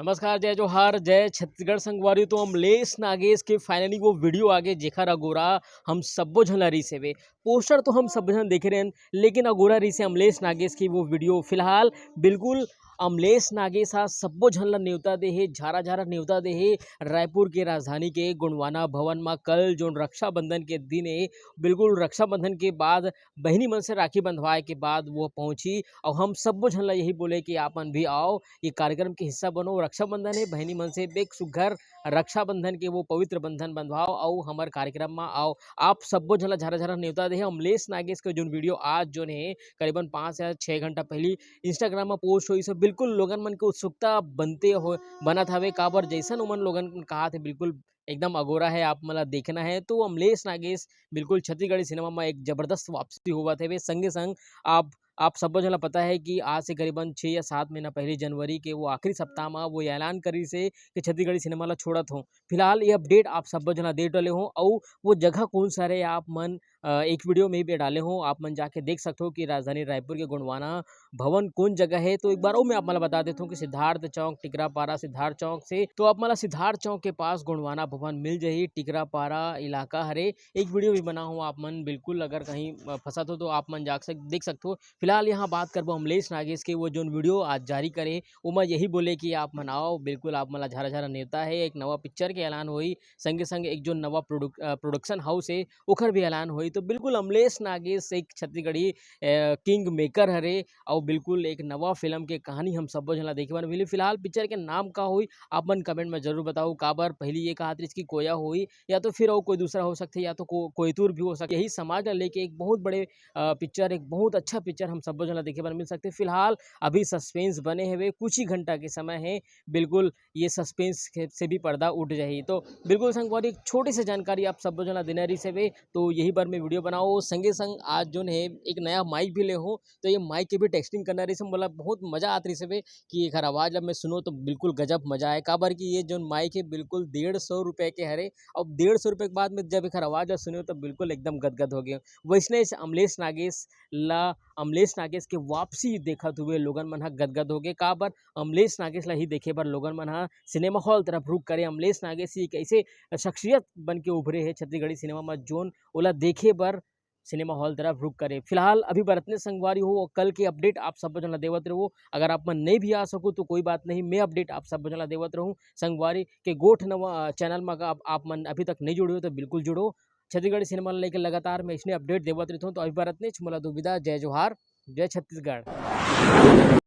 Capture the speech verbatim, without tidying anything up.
नमस्कार, जय जोहार, जय छत्तीसगढ़ संगवारी। तो अमलेश नागेश के finally वो video आगे, जेखर अगोरा हम सब्बो झन ला रहिस हेवे। Poster तो हम सब्बो झन देखे रहेन, लेकिन अगोरा रहिस हे अमलेश नागेश की वो video। फिलहाल बिल्कुल अमलेश नागेश हा सब्बो झन ला नेवता दे हे, झारा झारा नेवता दे हे। रायपुर के राजधानी के गोंडवाना भवन मा कल जोन रक्षाबंधन के दिन हे, बिल्कुल रक्षाबंधन के बाद बहिनी मन से राखी बंधवाए के बाद वो पहुंची। और हम सब्बो झन ला यही बोले कि आप मन भी आओ, ये कार्यक्रम के हिस्सा बनो। रक्षाबंधन हे, बहिनी मन से एक सुघर रक्षाबंधन के वो पवित्र बंधन बंधवाओ, और हमर कार्यक्रम मा आओ। आप सब्बो झन ला झरा झरा नेवता दे हे। अमलेश नागेश के जोन video आज जोन हे, करीबन पाँच या छः घंटा पहली Instagram मा post होइस हे, बिल्कुल लोगन मन के उत्सुकता बनते हो, बनत हवे। काबर जैसन उमन लोगन कहा थे, बिल्कुल एकदम अगोरा है, आप मन ला देखना है। तो अमलेश नागेश बिल्कुल छत्तीसगढ़ी सिनेमा मा एक जबरदस्त वापसी होवत हवे। संगे संग आप आप सब्बो झन ला पता है कि आज से करीबन छः या सात महीना पहले जनवरी के वो आखिरी सप्ताह मा वो ऐलान करिस हे कि छत्तीसगढ़ी सिनेमा ला छोड़त हो। फिलहाल ये update आप सब्बो झन ला दे डले हो, अउ वो जगह कौन सा रे, आप मन अ, एक video में भी डाले हो, आप मन जाके देख सकते हो कि राजधानी रायपुर के गोंडवाना भवन कौन जगह है। तो एक बार वो मैं आप मन ला बता देता हूँ कि सिद्धार्थ चौक, टिकरापारा, सिद्धार्थ चौक से तो आप मन ला सिद्धार्थ चौक के पास गोंडवाना भवन मिल जाही। टिकरापारा इलाका हरे, एक video भी बना हूँ, आप मन बिल्कुल अगर कहीं अ, फंसत हो तो आप मन जा सक-, देख सकते हो। फिलहाल यहाँ बात करबो अमलेश नागेश के, वो जोन video आज जारी करे, ओमा यही बोले कि आप मन आओ, बिल्कुल आप मन ला झारा झारा नेवता है। एक नवा picture के ऐलान होई, संगे संग एक जो नवा प्रोडक्-, अ, production house है, ओखर भी ऐलान होई। तो बिल्कुल अमलेश नागेश एक छत्तीसगढ़ी, अ, king maker हरे, और बिल्कुल एक नवा film के कहानी हम सब्बो झन ला देखे बर मिली। फिलहाल picture के नाम का होई, आप मन comment में जरूर बताओ। काबर पहली ये कहा रहिस कि कोया होई, या तो फिर और कोई दूसरा हो सकथे, या तो को-, कोयतूर भी हो सकथे। यही समाज ला लेके एक बहुत बड़े, अ, picture, एक बहुत अच्छा picture हम सब्बो झन ला देखे बर मिल सकथे। फिलहाल अभी suspense बने हवे, कुछ ही घंटा के समय है, बिल्कुल ये suspense के, से भी पर्दा उठ जाही। तो बिल्कुल संगवारी, एक छोटी सी जानकारी आप सब्बो झन ला देना रहिस हवे, तो यही बर मैं video बनाओ। संगे संग आज जोन है एक नया mic भी ले हो, तो ये mic के भी testing करना रहिस हे। मोला बहुत मजा आत रहिस हवे कि एकर आवाज ला मैं सुनो तो बिल्कुल गजब मजा आए, काबर कि ये जोन mic है बिल्कुल डेढ़ सौ रुपए के हरे। अब डेढ़ सौ रुपए के बाद में जब एकर आवाज ला सुनो तो बिल्कुल एकदम गदगद हो गए। वैसने इस अमलेश नागेश ला, अमलेश नागेश के वापसी देखत हुए लोगन मन ह गदगद हो गए। काबर अमलेश नागेश ला ही देखे बर लोगन मन ह सिनेमा hall तरफ रुख करे। अमलेश नागेश ही एक ऐसे शख्सियत बन के उभरे हे छत्तीसगढ़ी सिनेमा में, जोन ओला देखे बर सिनेमा hall तरफ रुख करे। फिलहाल अभी बर अतने संगवारी हो, कल के update आप सब्बो झन ला देवत रहो। अगर आप मन नहीं भी आ सको तो कोई बात नहीं, मैं update आप सब्बो झन ला देवत रहूँ। संगवारी के गोठ नवा, अ, channel में अगर आप, आप मन अभी तक नहीं जुड़े हो तो बिल्कुल जुड़ो। छत्तीसगढ़ी सिनेमा ला लेके लगातार मैं इसने update देवत रहता हूँ। तो अभी बर अतने, मोला दो विदा, जय जोहार, जय छत्तीसगढ़।